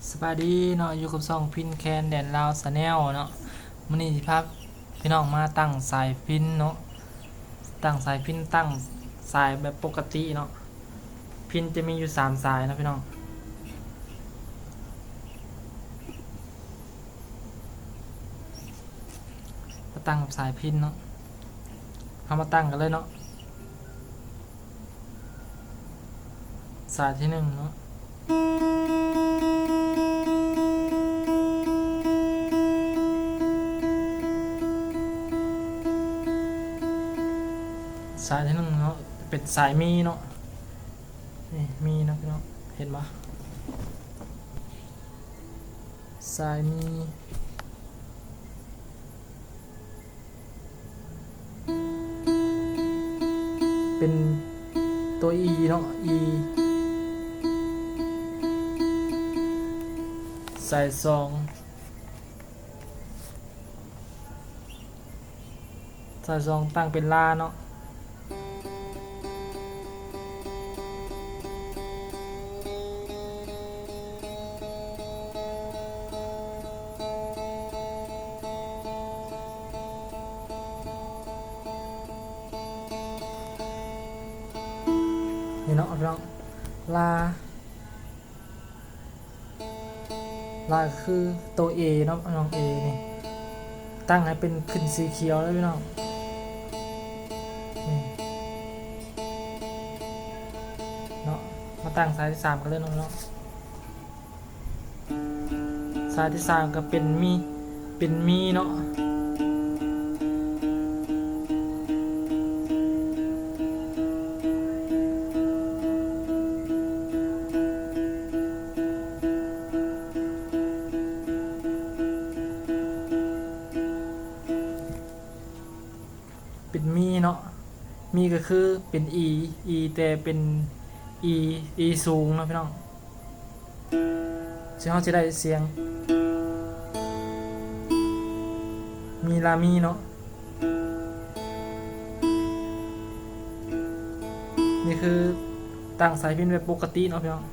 ສະບາຍດີເນາະ ຢູ່ກັບຊ່ອງພິນແຄນແດນລາວ Channel ເນາະ. ມື້ນີ້ຊິພາພີ່ນ້ອງມາຕັ້ງສາຍພິນເນາະ, ຕັ້ງສາຍພິນ, ຕັ້ງສາຍແບບປົກກະຕິເນາະ. ພິນຈະມີຢູ່ສາມສາຍເນາະພີ່ນ້ອງ. ມາຕັ້ງສາຍພິນເນາະ, ເຮົາມາຕັ້ງກັນເລີຍເນາະ. ສາຍທີໜຶ່ງເນາະ, ສາຍທີໜຶ່ງເນາະ ເປັນສາຍມີເນາະ. ນີ້ມີເນາະພີ່ນ້ອງ, ເຫັນບໍ່? ສາຍມີ ເປັນຕົວ E ເນາະ, E. ສາຍສອງ ສາຍສອງຕັ້ງເປັນ ລາ ເນາະ. ນີ້ເນາະພີ່ນ້ອງ, ລາ ລາກະຄືໂຕ A ເນາະພີ່ນ້ອງ, A ນີ້ຕັ້ງໃຫ້ເປັນຂຶ້ນສີຂຽວເລີຍພີ່ນ້ອງ. ນີ້ເນາະ, ມາຕັ້ງສາຍທີສາມກັນເລີຍເນາະພີ່ນ້ອງ. ສາຍທີສາມກະເປັນມີ ເປັນມີເນາະ. ເປັນມີເນາະ, ມີກະຄືເປັນ E, E ແຕ່ເປັນ E, E ສູງເນາະພີ່ນ້ອງ. ເຊິ່ງເຮົາຊິໄດ້ສຽງມີ ລາ ມີເນາະ. ນີ້ຄືຕັ້ງສາຍພິນແບບປົກກະຕິເນາະພີ່ນ້ອງ.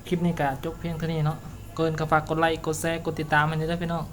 ຄລິບນີ້ກະຈົບພຽງເທົ່ານີ້ເນາະ, ກ່ອນອື່ນກະຝາກກົດໄລ ກົດແຊ ກົດຕິດຕາມໃຫ້ແດ່ເດີພີ່ນ້ອງ.